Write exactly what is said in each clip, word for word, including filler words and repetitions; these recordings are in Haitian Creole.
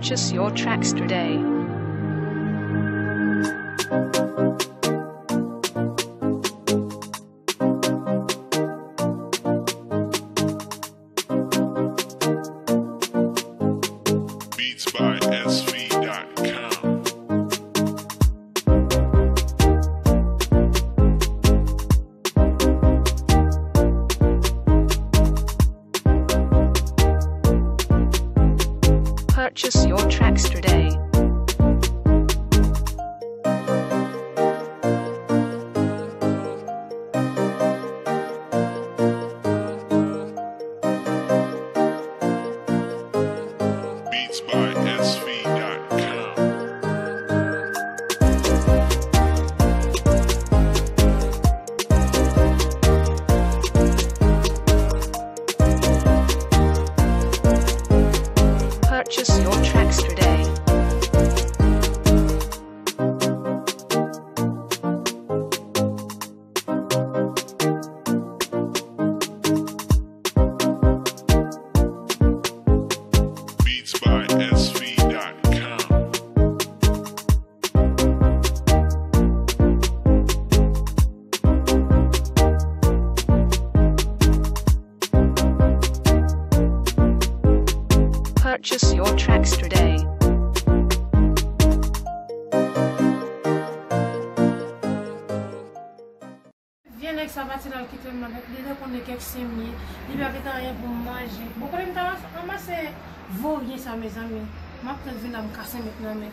Purchase your tracks today. Beats by S V dot com. Purchase your tracks today. Beats by S V dot com. Purchase your tracks today. Beats by S V dot com. Purchase your tracks today. Vye nèg sa pati l al kite m nan, li rekonn li kèk semye, li pa gen anyen pou m manje. Bon, kote m ta ranmase voryen sa, mezanmi? M ap tann vin la, m kase met nan men.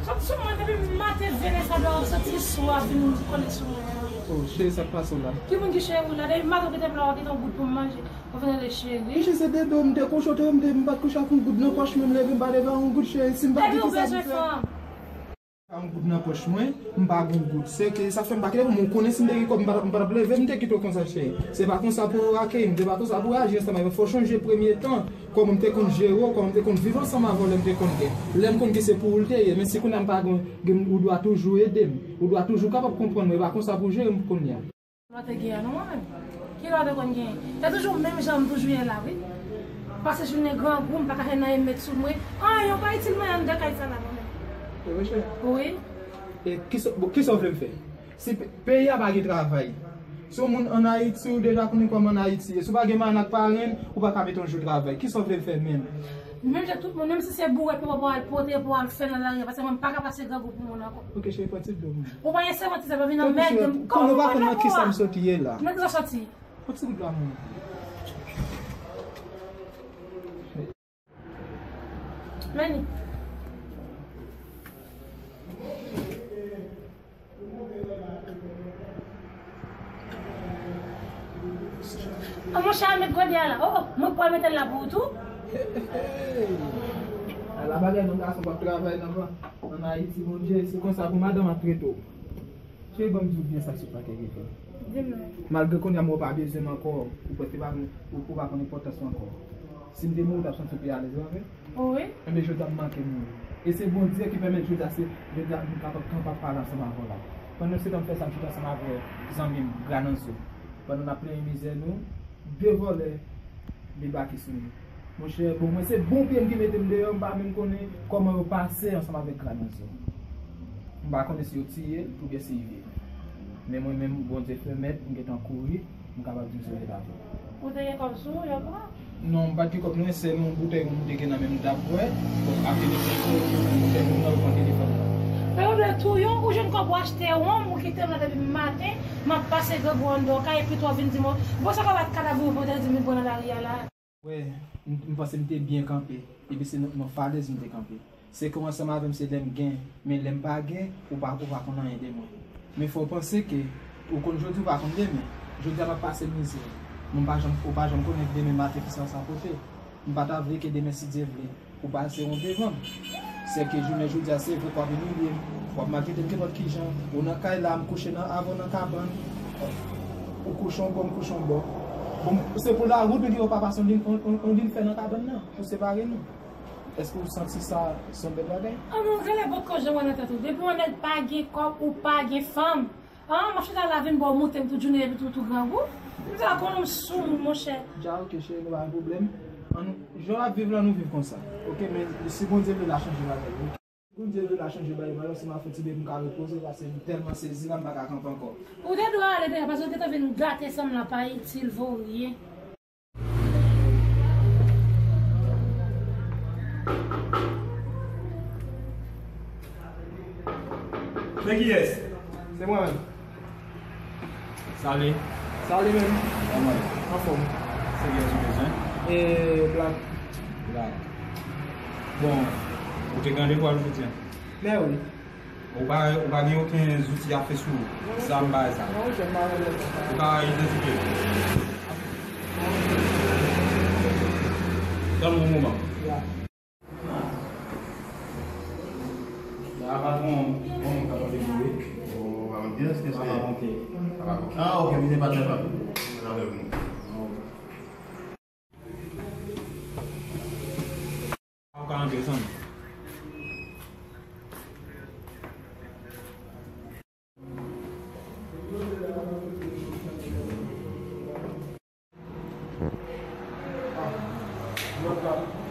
Sot sou mwen depi maten, vye nèg sa dwe ap soti swa vin kole sou mwen an. Oh, cheri, sa k pase w la? Ki moun ki cheri w la? Depi maten w kite m la, w pa kite yon goud pou m manje. Ou vin rele cheri. Cheri, se de do m te kouche, te m te, m pa t kouche ak yon goud nan pòch mwen, m leve, m pa leve ak yon goud, cheri. Si m pa di ki sa pou fè. Pa yon goud nan pòch mwen, m pa gen yon goud. Se ke sa fè m pa kite pou mwen konnen si m te gen kòb, m pa t ap, m pa t ap leve, m te kite w konsa, cheri. Se pa konsa pou w akeyi m, se pa konsa pou w aji ansanm avè m. Fò w chonje premye tan, kòman m te konn jere w, kòman m te konn viv ansanm avè w lè m te konn gen. Lè m konn gen se pou ou l te ye, men si kounye a m pa gen, gen, ou dwa toujou ede m. Ou dwa toujou kapab konprann mwen, e pa konsa pou w jere m kounye a. Mwen te gen an non mwen menm. Ki lè w te konn gen? Se toujou menm jan m toujou ye la, wi. Pase jounen grangou, m pa ka fè nan yon mèt sou mwen. Anyen, yon pa itil mwen anndan kay sa la, non, menm. Se vre, cheri? Wi. E kisa, bon, kisa w vle m fè? Si pe-, peyi a pa gen travay. Si yon moun ann Ayiti, ou deja konnen kòman ann Ayiti ye. Si w pa gen manak parenn, ou pa ka mete yon jou travay. Kisa w vle m fè menm? Menm jan tout moun, menm si se boure pou w al pote, pou w al fè nan lari a, paske mwen m pa ka pase grangou pou moun ankò. Ok, cheri, pran ti dlo mwen. Ou pa gen sèmantizan, pa vin anmède m. Konnen w pa konn nan kisa m sot ye la. Nan kisa w soti? Pran ti gout la mwen. Meni. Oh, monchè, al met gode a la. Oh, oh, mwen pral mete l la pou ou tou. Ala bagay, non, gason p ap travay nan van. Ann Ayiti, Bondye, se konsa pou madanm ap trete w. Cheri, ban m di w byen sa k sot pase, Rico. Di m non. Malgre kounye a m wè w pa bezwen m ankò, ou prèske pa konn, ou, ou pa konn enpòtans mwen ankò. Si m te mouri, w t ap santi w pi alèz, pa vre? Wi. Enben, jodi a m manke mouri. E se Bondye ki pèmèt jodi a, se, jodi a, m kapab kanpe ap pale ansanm avè w la. Pandan se tan m fè sa, m sot ansanm avè zanmi m, Grananzo. Pandan n ap plenyen mizè nou, de vòlè debake sou nou. Monchè, bon, mwen se bon pye m ki mete m deyò, m pa menm konnen kòman yo pase ansanm avèk Grananzo. M pa konnen si yo tiye l oubyen si l viv. Men mwen menm, Bondye fè mèt, m gentan kouri, m kapab di m se yon evaje. Ou te gen kòb sou ou, yo pran? Non, m pa t gen kòb, non, sèlman yon boutèy wonm m te gen nan men m, m t ap bwè. Bon, ap telefòn, yon boutèy wonm nan, yo pran telefòn nan. Fè yo dwe touye w, ou jwenn kòb ou achte wonm, ou kite m la depi maten, m ap pase grangou anndan kay, epi tou w vin di m, bon, sa kòb ak kadav ou, ou te di m vin pran nan lari a la. Wè, m, m panse m te byen kanpe, epi se nan, nan falèz m te kanpe. Se ke w ansanm avè m, se lè m gen, men lè m pa gen, ou pa, ou pa konn anyen de mwen. Men fò w panse ke ou konn jodi, ou pa konn demen. Jodi a m ap pase mizè, men m pa janm, ou pa janm konnen demen maten kisa sa pote. M pa ta vle ke demen, si Dye vle, ou pase yon devan m. Se ke jounen jodi a, se vre ke w ap imilye m, w ap maltrete m kenpòt kijan, ou nan kay la, m kouche nan, avè w nan kabann, ou kouche yon bò, m kouche yon bò. Bon, se pou lawout, men ki fè w pa pase yon liy, yon, yon, yon liy fè nan kabann nan, pou separe nou. Èske w santi sa se yon bèl bagay? An, nou genlè potko janm wè nan tèt ou. Depi yon nèg pa gen kòb ou pa gen fanm, Ah, m ap chita la vin ba w moute m tout jounen epi tou, tou grangou. M ta konnen m sou moun, monchè. Dja, ok, cheri, nou pa gen pwoblèm. Ann, jan w ap viv la, nou viv konsa. Ok, men si Bondye vle, l a chanje bagay yo, ok? Bondye vle, l a chanje bagay yo, si m a fè ti bebe, m ka repoze, paske m tèlman sezi la, m pa ka kanpe ankò. Ou te dwe ale deja, paske w gentan vin gate san m la, pa itil, voryen. Men kiyès? Se mwen menm. Sale. Sale menm. Kòman? Anfòm. Se kiyès ou bezwen? E, Black. Black. Bon, ou te gen randevou al jodi a? Men wi. Ou pa, ou pa gen okenn zouti a fè sou ou? Sa m bay sa. Non, monchè, m pa renmen sa. Ou ka idantifye l? Tann yon moman. Ya. La, patwon, bon, ou ka pale pou ou? Oh, patwon, kiyès, kiyès? Papa Ponke. Papa Ponke. Ah, ok, m se patnè pa m. Sa fè bon. Ou ka antre, sanm.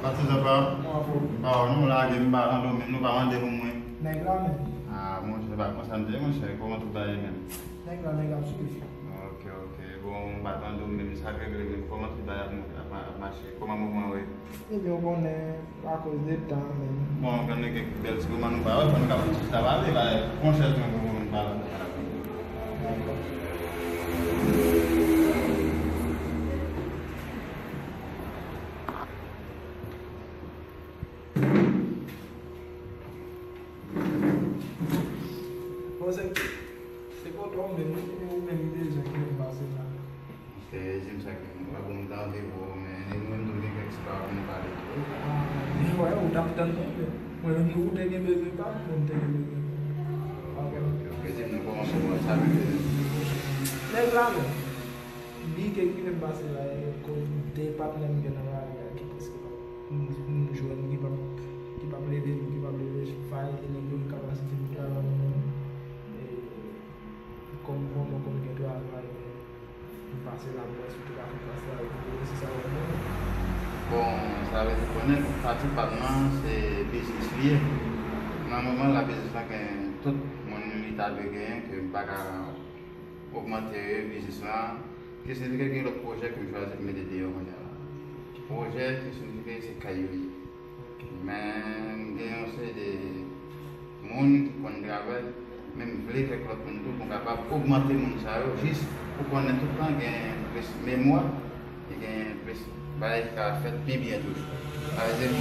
Patizan pa m. M pa wè nou lage, m pa tande w menm, nou pa mande pou mwen. Nèg la menm. Ah, monchè, se pa konsa m te ye, monchè, kòman tout bagay menm? Nèg la, nèg ap swiv. Ok, ok. Bon, m pa tande w menm, sa k regle menm? Kòman tout bagay ap, ap, ap mache? Kòman mouvman yo ye? Ebyen, ou konnen, akoz de tan menm. Bon, kan nou gen bèl ti moman nou pa wè, fò nou ka pran ti chita pale, ba, pran chèz mwen pou nou pale. Bon, se, se kote w menm, ou menm ki bezwen ki vin pase la. Se, se sa ki, mwen pa bon, m ta anvi wè w, men ni mwen tou gen kèk ti bagay pou nou pale tou. Ah, mwen wè, ou t ap tann mwen, men mwen menm, ou te gen bezwen pa m, mwen te gen bezwen. Ok, ok, ok, di m nou kòman se mwen, sa vle di. Nèg la menm, li te ki vin pase la, e kote patnè m gen nan lari a, ki prèske pa m, m jwenn, ki p ap, ki p ap leve jou, ki p ap leve jou, faye, e nèg yo gen kapasite pou travay menm. E, Kòm, kòm, kòm gen travay, m pase la, m wè si w te ka fè pase la, epi se sa w ap mande. Bon, sa vle di konnen pati pa m nan, se biznis li ye. Nan moman la, biznis lan gen tout moun li ta dwe genyen, ke m pa ka ogmante biznis lan. Ki signifike gen lòt pwojè ke m chwazi pou mete deyò kounye a la. Pwojè ki signifike se kay yo ye. Men m gen yon seri de moun ki konn travay, men m vle kèk lòt moun tou pou m kapab ogmante moun sa yo, jis pou konnen tout tan gen plis memwa, e gen plis bagay ki ka fèt pi byen toujou. Pa egzanp,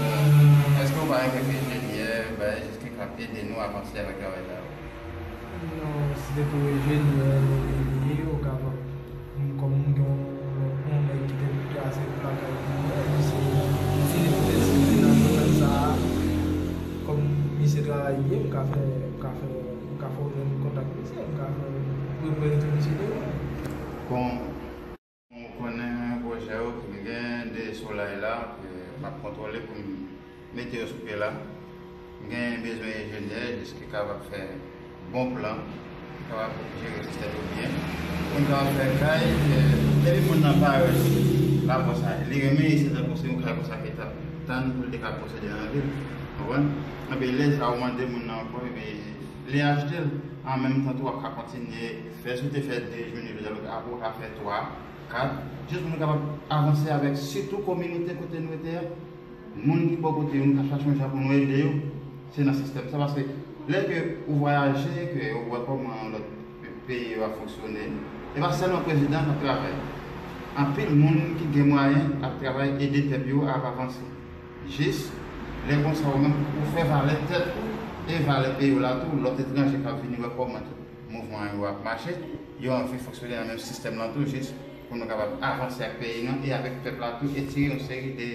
èske w pa gen kèk enjenyè, bagay jis ki ka ede nou avanse avèk travay sa yo? Non, se te pou enjenyè, nou te bliye, ou kapab, m, kòm m gen yon, yon nèg ki te trase lakay pou mwen, misye, misye te sezi nan domèn sa a. Kòm misye travay byen, m ka fè, m ka fè, m ka fè w jwenn kontak misye, m ka fè w reprezante misye devan. Bon, Ou konnen pwojè yo ke m gen de Solay la, ke m ap kontwole pou m mete yo sou pye la. M gen bezwen enjenyè jis ki kapab fè bon plan, ki kapab jere sistèm yo byen, pou n kapab fè kay, ke depi moun nan parèt la konsa, li renmen isit la, tankou se yon kay konsa ke t ap tann pou l te ka posede nan vil. Konprann? Epi lè sa ou mande moun nan ankò, epi li achte l, an menm tan tou w ap ka kontinye fè, si w te fè de jounen jodi a, apre w ka fè twa, kat, jis pou nou kapab avanse avèk sitou kominote kote nou rete a. Moun ki bò kote yo, nou ka chache yon jan pou nou ede yo. Se nan sistèm sa, paske lè ke ou vwayaje, ke ou wè kòman lòt peyi yo ap fonksyone, e pa sèlman prezidan k ap travay. Anpil moun ki gen mwayen ap travay ede pèp yo ap avanse. Jis, lè konsa ou menm, ou fè valè tèt ou e valè peyi w la tou, lòt etranje k ap vini wè kòman tout mouvman yo ap mache, yo anvi fonksyone nan menm sistèm lan tou, jis pou nou kapab avanse ak peyi nou e avèk pèp la tou, e tire yon seri de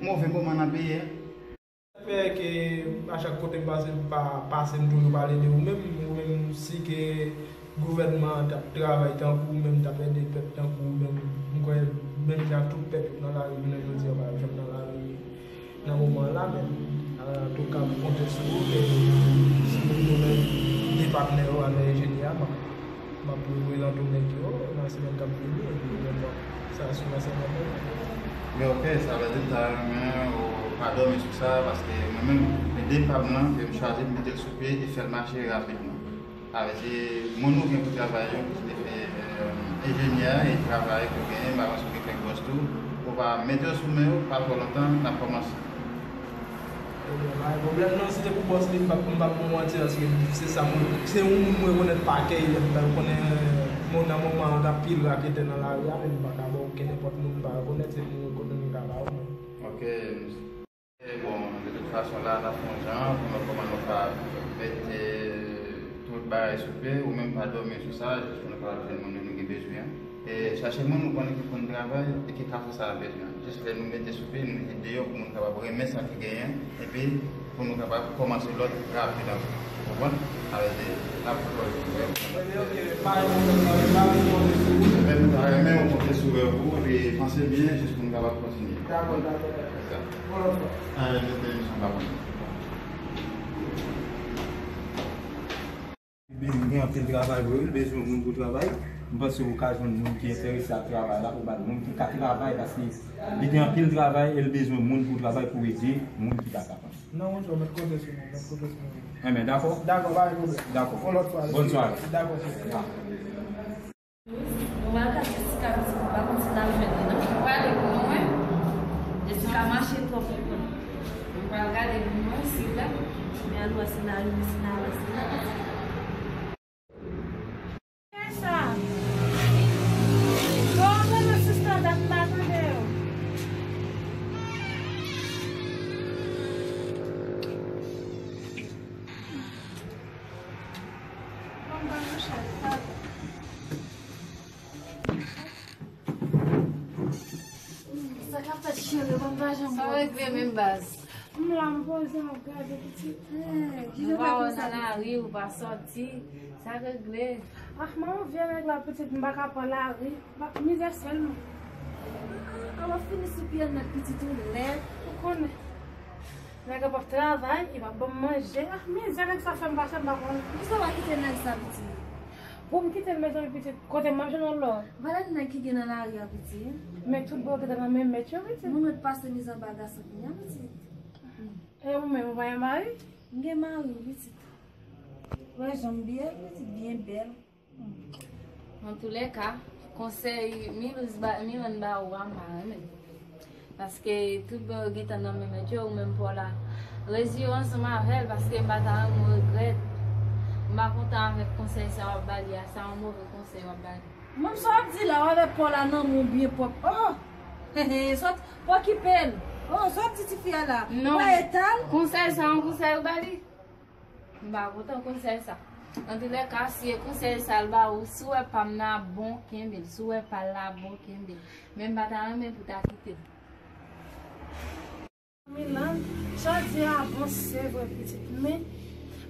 move moman nan peyi a. Sa fè ke a chak kote m pase, m pa, pase, m toujou pale de ou menm, ou menm, si ke gouvènman an t ap travay tankou ou menm, t ap ede pèp tankou ou menm, m kwè menm jan tout pèp yo nan lari jounen jodi a, pa t ap janm nan lari nan moman an la, men, antouka, m konte sou ou, e sou domèn de patnè yo avèk enjenyè a, m ap M ap relantre nèg yo nan semèn k ap vini, epi nou wè sa sou ansanm avè w. Wi, ok, sa vle di m ta renmen ou pa dòmi sou sa, paske mwen menm, ide pa m nan, ke m chwazi m mete l sou pye e fè l mache rapidman. Sa vle di, moun ou gen pou travay yo, ki te fè, euh, enjenyè, e travay ke w genyen, m pa panse w gen kèk bòs tou, ou pa mete yo sou men yo, pa twò lontan, n ap kòmanse. Ebyen, pa gen pwoblèm non, si te pou bòs li, m p ap, m p ap ba w manti, paske se sa mwen, se yon moun mwen rekonèt pa kè, m ta rekonnen, bon, nan moman an, gen anpil raketè nan lari a, men m pa ka ba w okenn nenpòt moun m pa rekonèt, se moun rekonèt m ka ba w, mwen. Ok, bon, de tout fason, la, n ap fè yon jan pou nou, kòman nou ka mete tout bagay sou pye, ou menm pa dòmi sou sa, jis pou nou kapab jwenn moun yo nou gen bezwen an. E chache moun nou konnen ki konn travay e ki ka fè sa a bezwen an. Jis lè nou mete sou pye, nou mete deyò pou moun kapab renmen sa ki genyen, epi pou nou kapab kòmanse lòt rapid ankò. Ou konprann? Avèk de, n ap fè lòt. Menm ta renmen ou konte sou wè pou, epi panse byen, jis pou nou kapab kontinye. Dakò, dakò, dakò. Sa. Yon lòt fwa. Alè, mete misyon pa konn. Li gen anpil travay vre, wi, li bezwen moun pou travay. M panse ou ka jwenn moun ki enterese ak travay la pou ba l, moun ki ka travay, paske li gen anpil travay e li bezwen moun pou travay pou ede moun ki pa kapab. Non, monchè, w mèt konte sou mwen, w mèt konte sou mwen. Enben, dakò? Dakò, pa gen pwoblèm. Dakò. Yon lòt fwa. Bòn sware. Dakò, sè. Nou pral gade Jessica pitit, m pa konn si n ap jwenn li non. Ou prale pou nou wè. Jessica mache twòp ou konn. Nou pral gade pou nou wè si la. Men al wè si n a rive, si n a wè si la. Kiyès sa? Yo, antre nan sistan dat m pa tande yo. Bon, ban nou chèz, papa. Sa k ap fèt, cheri? Ban m pa janm... Sa regle menm baz. M la, m poze, m ap gade pitit. Eh, nou pa wè w nan lari, ou pa sòti. Sa regle. Ah, manman, vye nèg la, pitit, m pa ka pran lari. Mizè sèlman. Ah, ah, w ap fini sou pye nèg pitit ou lèd. Ou konnen. Nèg la p ap travay, li p ap ban m manje. Ah, mizè nèg sa fè m pase, m pa konnen. Poukisa w pa kite nèg sa, pitit? Pou m kite l, mezanmi, pitit, kote m ap jwenn yon lò? Valè nèg ki gen nan lari a, pitit. Men tout bò gentan nan men mèt yo, pitit. Moun mèt pase miz anba gason kounye a, pitit. E ou menm, ou pa gen mari? M gen mari, pitit. Wè jan m byen, pitit, byen bèl. Antoulèka, konsèy Milouz ba, Milan ba ou a, m pa renmen. Paske tout bon yo gentan nan men mèt yo, ou menm pa w la. Reziye w ansanm avè l, paske m pa ta renmen w regrèt. M pa kontan avèk konsèy sa w ap ba li a, sa yon move konsèy w ap ba li. Menm sa w ap di la, w avèk pa w la nan men w byen pwòp. Oh! He he, sòt, pa okipe l. Oh, sa w ap di tifi a la? Non. Ou pa eta l? Konsèy sa, yon konsèy ou ba li? M pa kontan konsèy sa. Antoulèka, si e konsèy sa l ba ou, si w wè pa m nan bon, kenbe l. Si w wè pa l la bon, kenbe l. Men m pa ta renmen pou ta kite l. Milan, sa w di a bon, se vre, pitit. Men,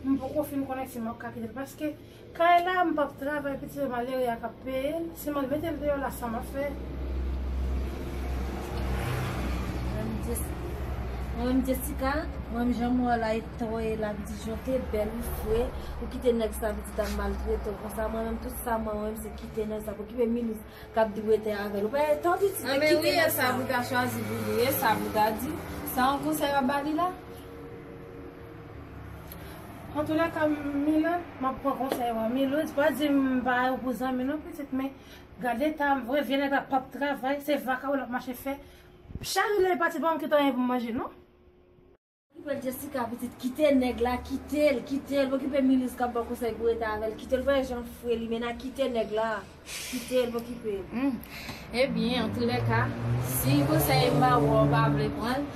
m poko fin konnen si m ap ka kite l. Paske, kay la, m p ap travay, pitit, se malere a k ap peye l. Si m al mete l deyò la, sa m ap fè? Mwen menm Jessica, mwen menm jan m wè w la, e tan w ye la, pitit, jan w te bèl, ou fre, ou kite nèg sa, pitit, ap maltrete w konsa. Mwen menm, tout sa mwen wè, se kite nèg sa, pou okipe Milouz k ap di w rete avè l. Ou pa eta w, pitit, kite nèg sa pou ta chwazi pou li, e sa pou ta di. Sa yon konsèy w ap ba li la? Antoulèka, Milan, m ap pran konsèy w. Milouz, pa di m ba ou pou zanmi non, pitit, men gade eta vre, vye nèg la p ap travay, se vakabon l ap mache fè. Chak jou lè l pati, pa m kite anyen pou m manje non. Okipe l, Jessica, pitit, kite nèg la, kite l, kite l, pa okipe Milouz k ap ba w konsèy pou rete avè l, kite l, wè jan fre li, men na kite nèg la. Kite l, pa okipe l. Hmm. Ebyen, antoulèka, si konsèy m ba ou a, ou pa vle pran l,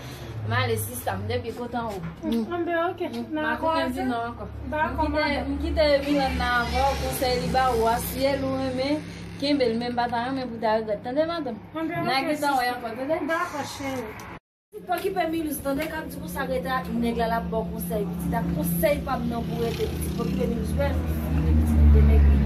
m ale sista m, depi kontan ou. Hmm, anben, ok. Hmm, n a kwaze. M pa konnen di non ankò. Dakò, madanm. M kite, m kite Milan nan avè w, konsèy li ba ou a, si e l ou renmen, kenbe l, men m pa ta renmen pou ta regrèt. Tande, madanm? Anben, ok, sista. N a gentan wè ankò, tande? Dakò, cheri. Pa okipe Milouz, tande, k ap di konsa rete ak nèg la, l ap ba w konsèy, pitit, ak konsèy pa m nan pou rete, pitit, pa okipe Milouz, wè, fini, pitit, kite nèg li.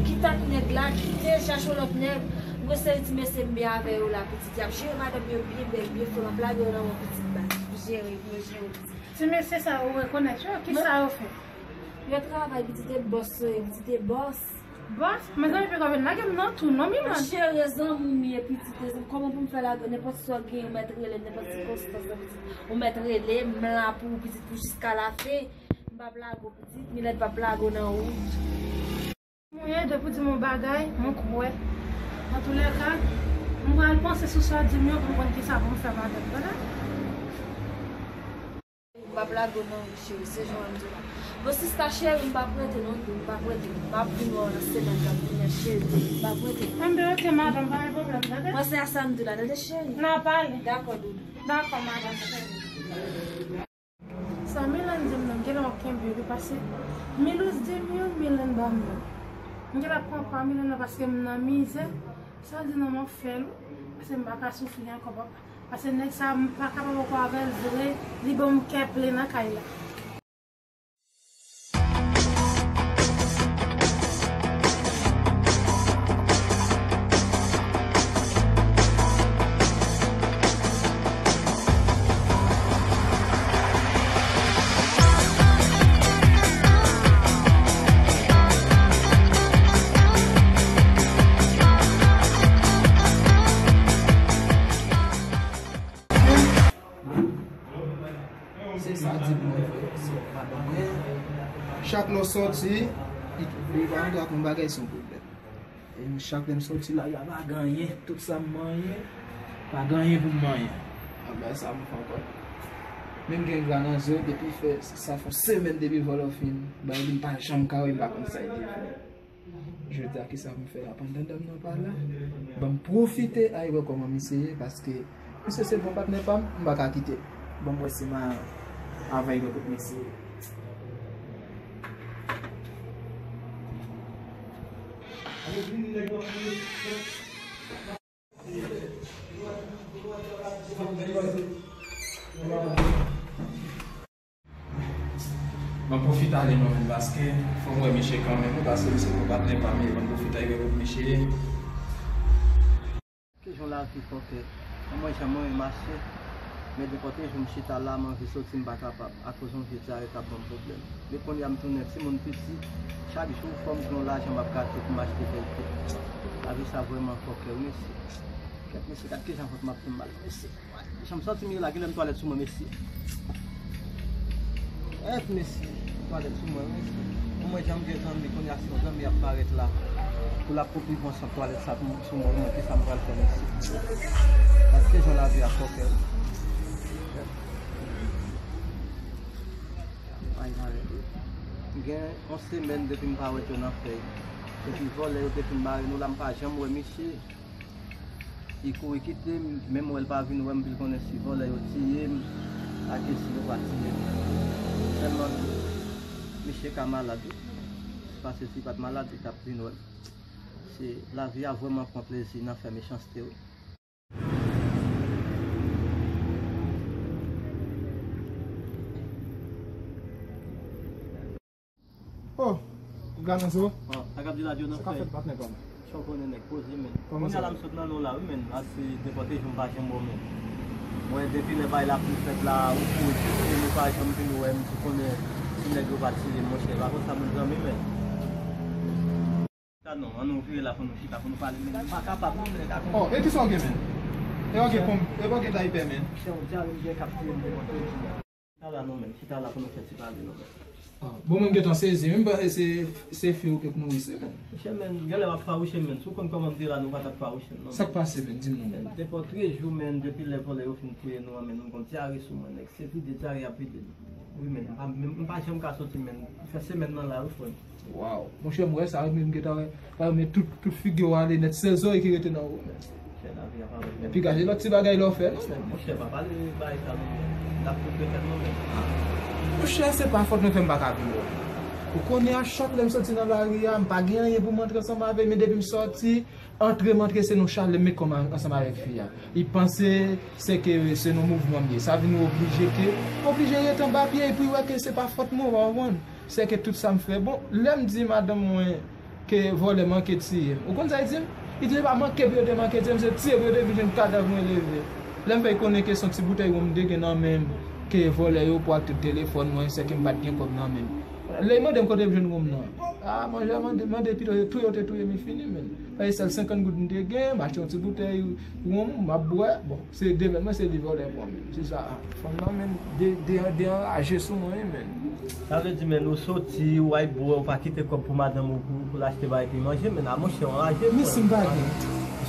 Kite ak nèg la, kite, chache yon lòt nèg. M gen seri ti mesye m byen avè yo la, pitit, y ap jere madanm yo byen bèl, byen fre, m ap lage yo nan men w, pitit, baz, pou jere, pou yo jere w, pitit. Ti mesye sa yo, ou rekonèt yo, kisa yo fè? Yo travay, pitit, e bòs yo ye, pitit, e bòs. Bòs, mezanmi, peko vin lage m nan tou non, Milan. Cheri, zanmi m ye, pitit, zanmi, kòman pou m fè lage w? Nenpòt sa w gen, ou mèt rele m, nenpòt sikonstans, pitit, ou mèt rele m, m la pou ou, pitit, pou jiska lafen. M p ap lage w, pitit, Milèt p ap lage w nan wout. Mwen ye, depi w di m yon bagay, mwen kwè. Antoulèka, m pral panse sou sa w di m yo pou m konn kisa pou m fè, madanm, tande? M p ap lage w nan wout, cheri, se jan w di la. Bon, sista cheri, m p ap rete non, m p ap rete. M ap vin wè w nan semèn k ap vini an, cheri. M p ap rete. Enben, oke, madanm, pa gen pwoblèm, tande? Panse a sa m di w la, tande, cheri? N a pale. Dakò, doudou. Dakò, madanm, cheri. Sa Milan di m nan, m genlè w ap kenbe yo, paske Milous di m yo, Milan ban m yo. M genlè ap pran pa Milan nan, paske m nan mizè. Sa l di nan m ap fè l, paske m pa ka soufri ankò, papa. Paske nèg sa, m pa kapab ankò avè l vre, li ban m kè plen nan kay la. Se sa di pou mwen, frè, se madanm mwen. Chak lè w sòti, li, li pa antre ak yon bagay, se yon pwoblèm. E chak lè m sòti lari a, pa gen anyen, tout sa m manyen, pa gen anyen pou m manyen. Anben, sa m fè ankò. Menm gen gra nan zo, depi fè, sa fè yon semèn depi vòlè fin bay li, m pa janm ka wè, m pa konn sa l te vle. Jodi a, kisa pou m fè la? Pandan dam nan pa la, ban m pwofite al wè kòman misye ye, paske misye se bon patnè pa m, m pa ka kite l. Ban m wè si m a, avan l wè kot misye ye. Mwen pwofite ale non, men paske fò m wè misye kanmenm, wi, paske misye bon patnè pa m, mwen pwofite ale wè kot misye ye. Ki jan lavi fòkè? Mwen jan mwen mache, men de kote jou m chita la, m anvi soti, m pa kapab, akoz yon vye dyare k ap ban m pwoblèm. Men kounye a m tounen timoun piti, chak jou fò m gen yon lajan m ap gate pou m achte bèlte. Lavi sa vrèman fòkè, wi, mesye. Kèt, mesye, gad ki jan vant m ap fè m mal, mesye. Jan m santi m ye la, genlè m twalèt sou mwen, mesye. Èt, mesye, m twalèt sou mwen, mesye. Pou mwen, jan m gen zanmi, kounye a se yon zanmi ap parèt la. Pou l ap popi van san twalèt sa pou, sou mwen, mwen, kisa m pral fè, mesye? Paske jan lavi a fòkè. Ay, malè. M gen yon semèn depi m pa wè Jonathan. Depi vòlè yo te fin mare nou la, m pa janm wè misye. Li kouri kite m, menm wè l pa vin wè m, pou l konnen si vòlè yo tiye m, ak si yo pa tiye m. Sèlman tou, misye ka malad, wi. Paske si l pa t malad, li t ap vin wè m. Se, lavi a vrèman pran plezi nan fè mechanste, wi. Oh, ou gade sa? Oh, sa k ap di la, Jonathan? Sa k ap fèt, patnè pa m? Sa w konnen nèg poze, men. Kòman sa? Kounye a la m sot nan nou la, wi, men. Ase nenpòt jou m pa janm wè w, men. Mwen, depi lè bagay la fin fèt la, ou kouri kite m, ou pa janm vin wè m, ou konnen si nèg yo pa tire m, monchè, pa konsa moun zanmi, men. Chita non, an nou vire la pou nou chita, pou nou pale, men m pa kapab non, men. Oh, e kisa w gen, men? E w gen pon, e w gen daypè, men? Chita la non, men, chita la pou nou fè ti pale non, men. Ah, bon, mwen m gentan sezi, wi, m panse se, se fi w ke pou nou wese, men. Monchè, men, genlè w ap fawouche, men. Si w konn kòman m te la, nou pa t ap fawouche m non. Sa k pase, men? Di m non. Men, depi trè jou, men, depi lè vòlè yo fin touye nou an, men, nou gon dyare sou mwen, nèg. Se vide dyare ap vide. Wi, men, m pa, m pa janm ka soti, men. Fè semèn nan la, wi, frè m. Waw. Monchè, m wè sa, wi, men m gentan wè. Pa yo met tout, tout figi w ale nèt, sèl zòrèy ki rete nan ou, men. Chè, lavi a pa bèl. Epi gade lòt ti bagay lè w fè, non, men. Monchè, pa pale bagay sa non, men. N ap fout yo tèt nou, men. Monchè, se pa fòt mwen fè m pa ka viv. Ou konnen a chak lè m soti nan lari a, m pa gen anyen pou m antre ansanm avè l, men depi m sòti, antre m antre se nan chalè m met kò m ansanm avèk fi a. Li panse se ke se nan mouvman m ye. Sa vin oblije ke, oblije rete anba pye epi wè ke se pa fòt mwen, w konprann? Sèke tout sa m fè. Bon, lè m di madanm mwen ke vòlè manke tiye m, ou konn sa l di m? Li di se pa manke pou yo te manke tiye m, se tiye pou yo te vin jwenn kadav mwen leve. Lè m fè l konnen ke se yon ti boutèy wonm m te gen nan men m, ke vòlè yo pran tout telefòn mwen, sèke m pa t gen kòb nan men m. Lè l mande m kote m jwenn wonm nan. Ah, manje, mande, mande pito, yo touye, yo te touye m, fini, men. Paske sèl senkant goud m te gen, m achte yon ti boutèy wonm, m ap bwè. Bon, se devèn mwen, se li vòlè pran, men. Se sa, fanm nan, men, de, de, de anraje sou mwen, men. Sa vle di, men, ou soti, ou al bwè, ou pa kite kòb pou madanm ou, pou, pou l achte bagay pou manje, men, a monchè, ou anraje, men si m pa gen.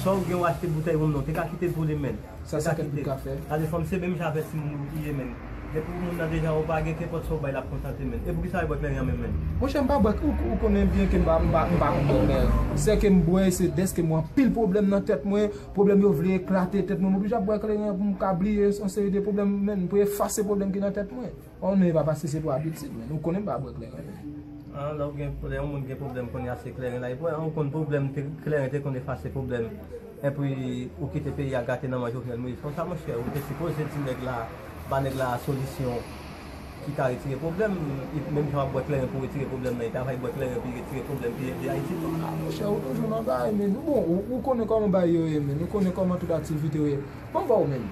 Sa ou gen, ou achte boutèy wonm, non, te ka kite l pou li, men. Sa, sa ki pou ka fè? Gade fanm se menm jan avè timoun ou ye, men. Depi moun nan deja ou pa gen, kenpòt sa ou bay, l ap kontante, men. E poukisa ou bwè kleren an menm, men? Monchè, m pa bwè, ou, ou konnen byen ke m pa, m pa, m pa konn bwè kleren. Sèl ke m bwè, se dèske m gen anpil pwoblèm nan tèt mwen, pwoblèm yo vle eklate tèt mwen, m oblije ap bwè kleren an pou m ka bliye yon seri de pwoblèm, men, pou efase pwoblèm ki nan tèt mwen. Ou konnen e pa paske se pou abitid, men. Ou konnen m pa bwè kleren, men. Ah, lè w gen, lè yon moun gen pwoblèm kounye a, se kleren la, e pou, ou konn pwoblèm, te, kleren te konn efase pwoblèm. Epi, ou kite peyi a gate nan men Jovenel Moïse. Konsa, monchè, ou te sipoze di nèg la, ba nèg la solisyon ki ka retire pwoblèm. Menm jan w ap bwè kleren pou retire pwoblèm nan, e travay bwè kleren pou retire pwoblèm peyi, peyi Ayiti tou. Ah, monchè, ou toujou nan bagay, men. Bon, ou, ou konnen kòman bagay yo ye, men. Ou konnen kòman tout aktivite yo ye. Ban m ba w, men.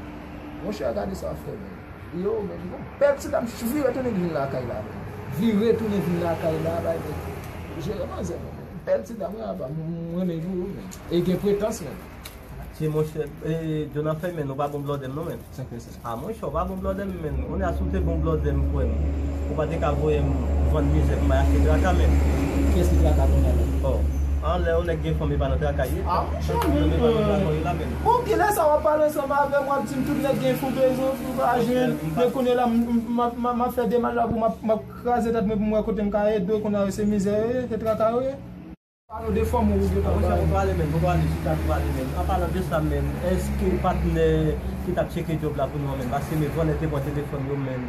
Monchè, gade sa w ap fè, men. Yo, men, bon, bèl ti dam, vire tounen vin lakay la, men. Vire tounen vin lakay la, bay, men. Jere manzè, men. Bèl ti dam, wi, apa, m, m renmen jou, men. E gen pretans, men. Ti monchè, e, Jonathan, men, ou pa bon blòdè m, non, men. Sa k fè sa? A, monchè, ou pa bon blòdè m, men. Kounye a, si w te bon blòdè m, frè m, ou pa te ka voye m vann mizè pou m al achte traka, men. Kiyès ki traka kounye a la? Oh. Anlè yon nèg gen fanm, e pa nan traka l ye. Ah, monchè, men, men, men, men. Bon, ki lè sa w ap pale ansanm avè m, w ap di m tout nèg gen fanm, bezwen, fanm pa jwenn. Men kounye a la, m, m, m ap, m ap, m ap fè demach la pou m ap, m ap kraze tèt mwen pou m wè kote m ka ede w, kounye a se mizè yo ye, se traka yo ye. Pale w de fanm ou gentan bay. Monchè, pou pale, men, pou pale, chita pou pale, men. An palan de sa, men, èske patnè ki t ap tcheke djòb la pou nou an, men, paske men vòlè te pran telefòn yo, men,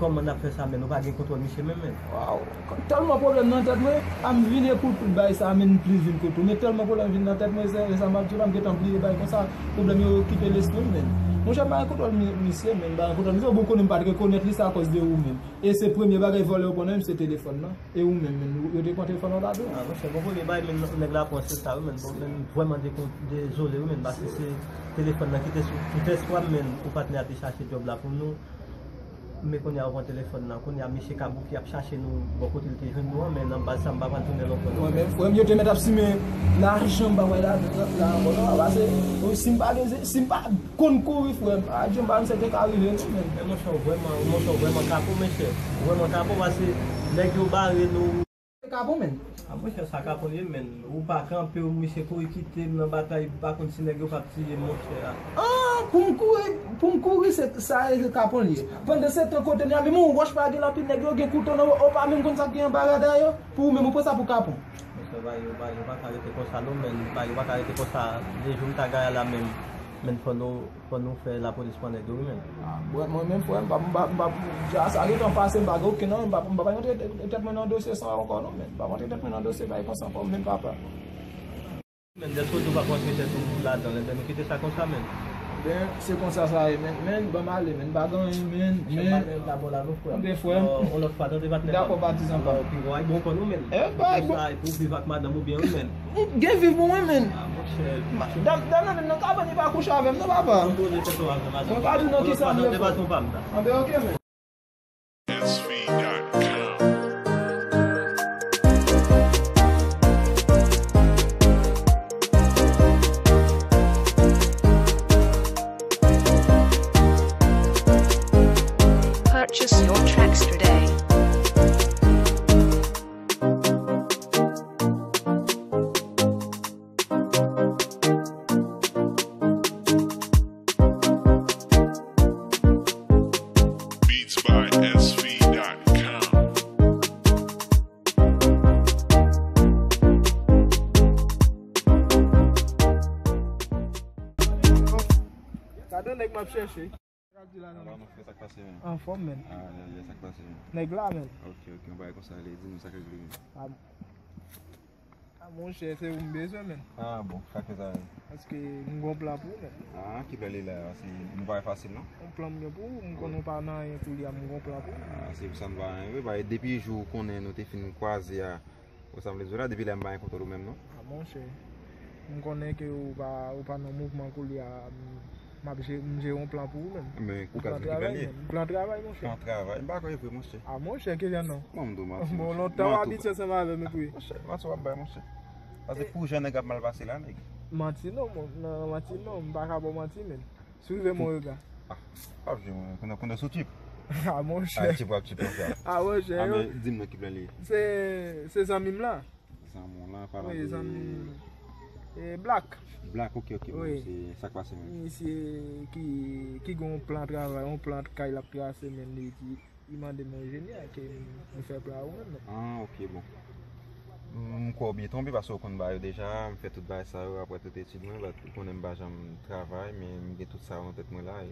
kòman n ap fè sa, men, nou pa gen kontwòl misye menm, men. Waw. Tèlman pwoblèm nan tèt mwen, a m vin ekout tout bagay sa, men m plis vin kote w. Men tèlman pwoblèm vin nan tèt mwen, se sa m ap di w la, m gentan bliye bagay konsa, pwoblèm yo okipe lespri m, men. Monchè, m pa gen kontwòl mi-, misye, men m pa gen kontwòl misye. Ou konnen m pa t rekonèt li, se akòz de ou menm. E se premye bagay vòlè yo pran nan men m, se telefòn nan. E ou menm, men, yo te pran telefòn nan la tou. Ah, monchè, bon, premye bagay, men, nèg la pran, se sa, wi, men, bon, men, vrèman de-, dezole, wi, men, paske se telefòn nan ki te sou tout espwa m, men, ou patnè a te chache djòb la pou nou. Men kounye a, ou pran telefòn nan. Kounye a, mesye Kabouki ap chache nou bò kote l te jwenn nou an, men nan baz sa, m pa pral tounen lòt bò, non. Mwen menm, frè m, yo te mèt ap simen lajan m pa wè la, la, la ankò, non, pase, si m pa gen, si m pa konn kouri, frè m, pa janm pa m, sa te ka rive, non, men. Men monchè, ou vrèman, monchè, ou vrèman kapon, mesye. Ou vrèman kapon, pase nèg yo bare nou. Se kapon, men. A, monchè, sa kapon ye, men. Ou pa kanpe, ou misye kouri kite m nan batay, pa konn si nèg yo p ap tiye m, monchè. Ah, pou m kouri, pou m kouri, se, sa e kapon l ye. Pandan se tan kote n ye a, menm yon wòch pa gen l, anpil nèg yo gen kouto nan men yo, ou pa menm konn sa k gen anba rada yo. Pou ou menm, ou pran sa pou kapon. Mesye, bagay yo, bagay yo pa ka rete konsa, non, men. Bagay yo pa ka rete konsa. De jou m ta gaye la, men, men fò nou, fò nou fè lapolis pran nèg yo, wi, men. Ah, mwen, mwen menm, frè m, m pa, m pa, m pa, ja sa gentan pase, m pa gen okenn, non, m pa, m pa, pa rantre tèt mwen nan dosye sa ankò, non, men. M pa rantre tèt mwen nan dosye bagay konsa ankò, menm papa. Men, dèske w di w p ap rantre tèt ou ladan l, enben nou kite sa konsa, men. Ben, se konsa sa ye, men, men, ban m ale, men, m pa gen anyen, men, men. Patnè m ta bò la, non, frè m. Anben, frè m. On lòt fwa, tande, patnè m. Dakò, patizan pa. Pi bon, ay bon kò nou, men. E, bay, bon. Konsa, epi w viv ak madanm ou byen, wi, men. Gen viv pou mwen, men. Ah, monchè. Dam, dam nan, menm nan kabann, li pa kouche avè m, non, papa. Mwen poze tèt ou avè madanm. Mwen pa di non kisa m vle fè. Anben, ok, men. S V dot com. Purchase your tracks today. Beats by S V dot com. Gade yon nèg m ap chèche. Sa k di la, non? Apa, mon frè, sa k pase, men? Anfòm, men. Ah, yeah, yeah, sa k pase, men? Nèg la, men. Ok, ok, yon bagay konsa, ale, di nou sa k regle, men. Ah, ah, monchè, se ou m bezwen, men. Ah, bon, sa k fè sa, men? Paske m gon plan pou ou, men. Ah, ki plan li la? Se, nou pa fasil, non? Yon plan m gen pou ou, m konnen ou pa nan anyen koulye a, m gon plan pou ou. Ah, se pou sa m pa anyen, wi, ba, depi jou ou konnen nou te fin kwaze a, ou sa m vle di w la, depi lè m pa gen kontwòl ou menm, non? Ah, monchè, m konnen ke ou pa, ou pa nan mouvman koulye a, m, M ap je-, m jere yon plan pou ou menm. Men, ou ka di ki plan li ye? Plan travay, monchè. Plan travay. M pa kwè e vre, monchè. A, monchè, ke jan non? Bon, m di w manti, monchè. Bon, lontan w abitye ansanm avè m, epi. Monchè, manti w ap bay, monchè. Paske pou jan nèg ap mal pase la, nèg. Manti non, mon-, non, manti non, m pa ka ba w manti, menn. Si w rive mwen rega. Ah, p ap jwe, mwen, konnen, konnen sou tchip. A, monchè. Ah, tchip w ap tchip konsa. A, monchè. Ah, men di m non ki plan li ye. Se, se zanmi m lan. Zanmi w lan, palan de zanmi m. E, Black. Black, ok, ok, wi. Se sa k pase menm. Misye ki, ki gen yon plan travay, yon plan kay l ap trase, men li di, li mande m yon enjenyè ke m fè plan ou menm. Ah, ok, bon. M kwè w byen tonbe paske w konn bagay yo deja, m fè tout bagay sa yo, apre tout etid mwen, but ou konnen m pa janm travay, men m gen tout sa yo nan tèt mwen la, e,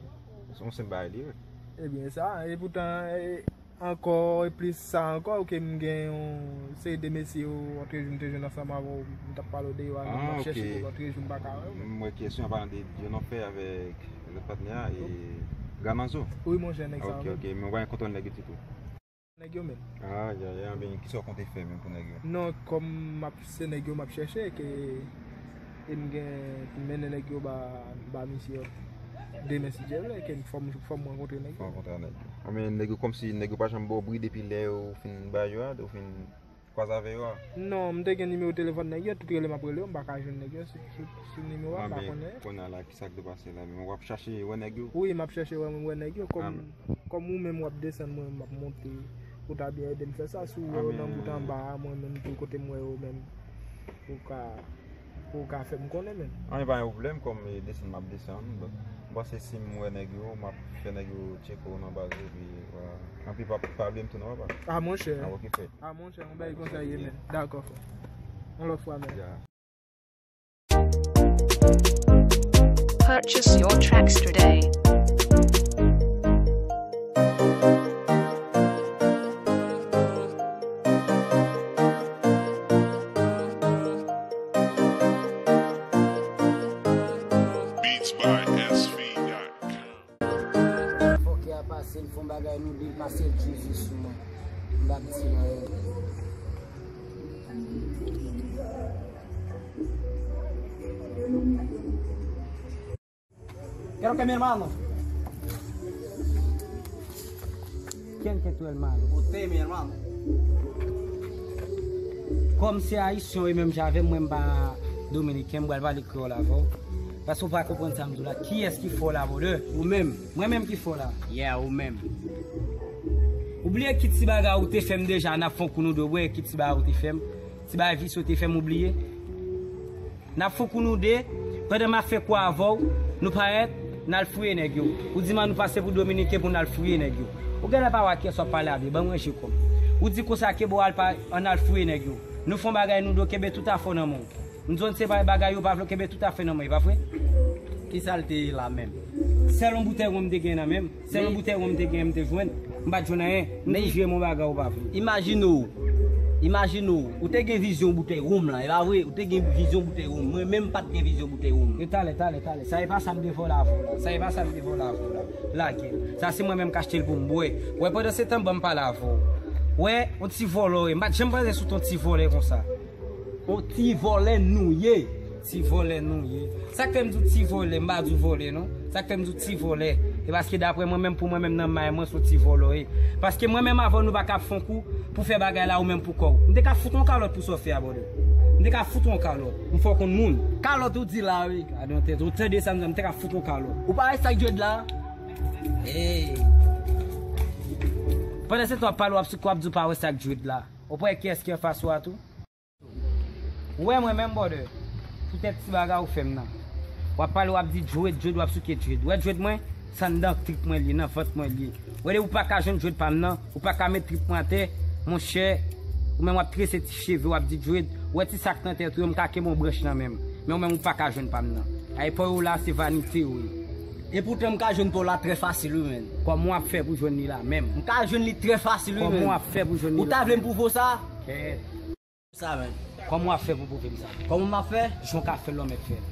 se yon senp bagay li ye. Ebyen, sa, e poutan, e, Ankò, e plis sa ankò, ke m gen yon seri de mesye yo, lòt jou m te jwenn ansanm avè w, m t ap pale w de yo, a, m ap chèche pou lòt jou m pa ka wè w. M wè kesyon an palan de, de yon nonm fè avèk lòt patnè a, e Gramazo. Wi, monchè, nèg sa. Ok, ok, men w pa gen kontwòl nèg yo ditou. Nèg yo menm. Ah, ya, ya, men kisa w konte fè menm pou nèg yo? Non, kòm m ap se nèg yo m ap chèche, ke e m gen pou m mennen nèg yo ba, ba misye demen si Dye vle, ke fò m, fò m rankontre nèg yo. Fò w rankontre nèg yo. Anben, nèg yo kòmsi nèg yo pa janm ba w bri depi lè yo fin ba yo a, ou fin kwaze avè yo a? Non, m te gen nimewo telefòn nèg yo, tout rele m ap rele yo, m pa ka jwenn nèg yo sou, sou, sou nimewo a, m pa konnen. Anben, kounye a la, kisa k dwe pase la menm? W ap chache wè nèg yo? Wi, m ap chache wè, wè nèg yo, kòm, kòm ou menm w ap desann, mwen menm m ap monte, ou ta byen ede m fè sa, si w wè yo nan bout anba a, mwen menm tou kote m wè yo menm, ou ka, ou ka fè m konnen menm. Anben, pa gen pwoblèm, kòm e desann m ap desann, donk, m panse si m wè nèg yo, m ap fè nèg yo tcheke w nan baz yo, epi, vwala. Anpi pa, pa bliye m tou non, papa. A, monchè. A, ok, frè. A, monchè, yon bagay konsa ye, men. Dakò, frè. Yon lòt fwa, men. Ya. Purchase your tracks today. Beats by S V dot com. Fòkè a pase, l fè yon bagay nou de, l pase l jezi sou mwen. M pa piti nan yo. Quiero que mi hermano. ¿Quién que tu hermano? Usted, mi hermano. Kòm se Ayisyen, e menm jan avè m, mwen m pa Dominiken, m pral pale kreyòl avè w. Paske w pa konprann sa m di w la. Kiyès ki fè w la, brother? Ou menm. Mwen menm ki fè w la. Yeah, ou menm. Ou bliye ki ti bagay ou te fè m deja, n ap fè yon kou nou de, ou bliye ki ti bagay ou te fè m. Ti bagay visye ou te fè m, ou bliye. N ap fè yon kou nou de, pandan m ap fè kou avè w, nou parèt, n al fouye nèg yo. Ou di m an nou pase pou Dominiken pou n al fouye nèg yo. Ou genlè pa wè kiyès w ap pale avè, ban mwen je kò m. Ou di konsa ke bon al pa, ann al fouye nèg yo. Nou fè yon bagay nou de, kenbe tout afè w nan men w. M di w se pa bagay yo pa vle, kenbe tout afè nan men w, e pa vre? Kisa l te ye la menm? Sèl yon boutèy wonm m te gen nan men m. Sèl yon boutèy wonm m te gen, m te jwenn. M pa t jwenn anyen. M toujou jwenn yon bagay ou pa vle. Imajine w. Imajine w. Ou te gen vizyon boutèy wonm lan, e pa vre? Ou te gen vizyon boutèy wonm. Mwen menm m pa t gen vizyon boutèy wonm. E talè, talè, talè. Sa e pa sa m te vòlè avè w la. Sa e pa sa m te vòlè avè w la. Lage l. Sa se mwen menm k achte l pou m bwè. Wè, pandan se tan, ban m pale avè w. Wè, yon ti vòlò, e. M pa t janm panse sou ton ti vòlè konsa. On ti vòlè nou ye. Ti vòlè nou ye. Sa k fè m di w ti vòlè, m pa di w vòlè non. Sa k fè m di w ti vòlè, e paske daprè mwen menm, pou mwen menm nan may mwen, se yon ti vòlò ye. Paske mwen menm avè w nou pa ka fè yon kou pou fè bagay la ou menm pou kò w. M te ka fout yon kalòt pou sa w fè a, brother. M te ka fout yon kalòt. M fè w konn moun. Kalòt ou di la, wi. Gade yon tèt. Ou tande sa m di, m te ka fout yon kalòt. Ou pa wè sa k jwèt la? Hey. Pandan se tan w ap pale, w ap sou, w ap di w pa wè sa k jwèt la. Ou pa wè kiyès ki anfas ou a tou? Ou wè mwen menm, brother, poutèt ti bagay ou fè m nan. W ap pale, w ap di dread, dread, w ap souke dread. Ou wè dread mwen, sa anndan trip mwen li ye, nan vant mwen li ye. Ou wè depi ou pa ka jwenn dread pa m nan, ou pa ka met trip mwen atè, monchè, ou menm w ap trese ti cheve, w ap di dread. Ou wè ti sa k nan tèt ou yo, m ka kenbe yon branch nan men m. Men ou menm ou pa ka jwenn pa m nan. Ay pa w la, se vanite ou ye. Epoutan m ka jwenn pa w la trè fasil wi, menn. Kòman w ap fè pou jwenn li la menm? M ka jwenn li trè fasil wi, menn. Kòman w ap fè pou jwenn li la menm? Ou ta vle m pwouve w sa? Kèt. Sa menm. Kòman w ap fè pou pwouve m sa? Kòman m ap fè? Jan w ka fè l, w mèt fè l.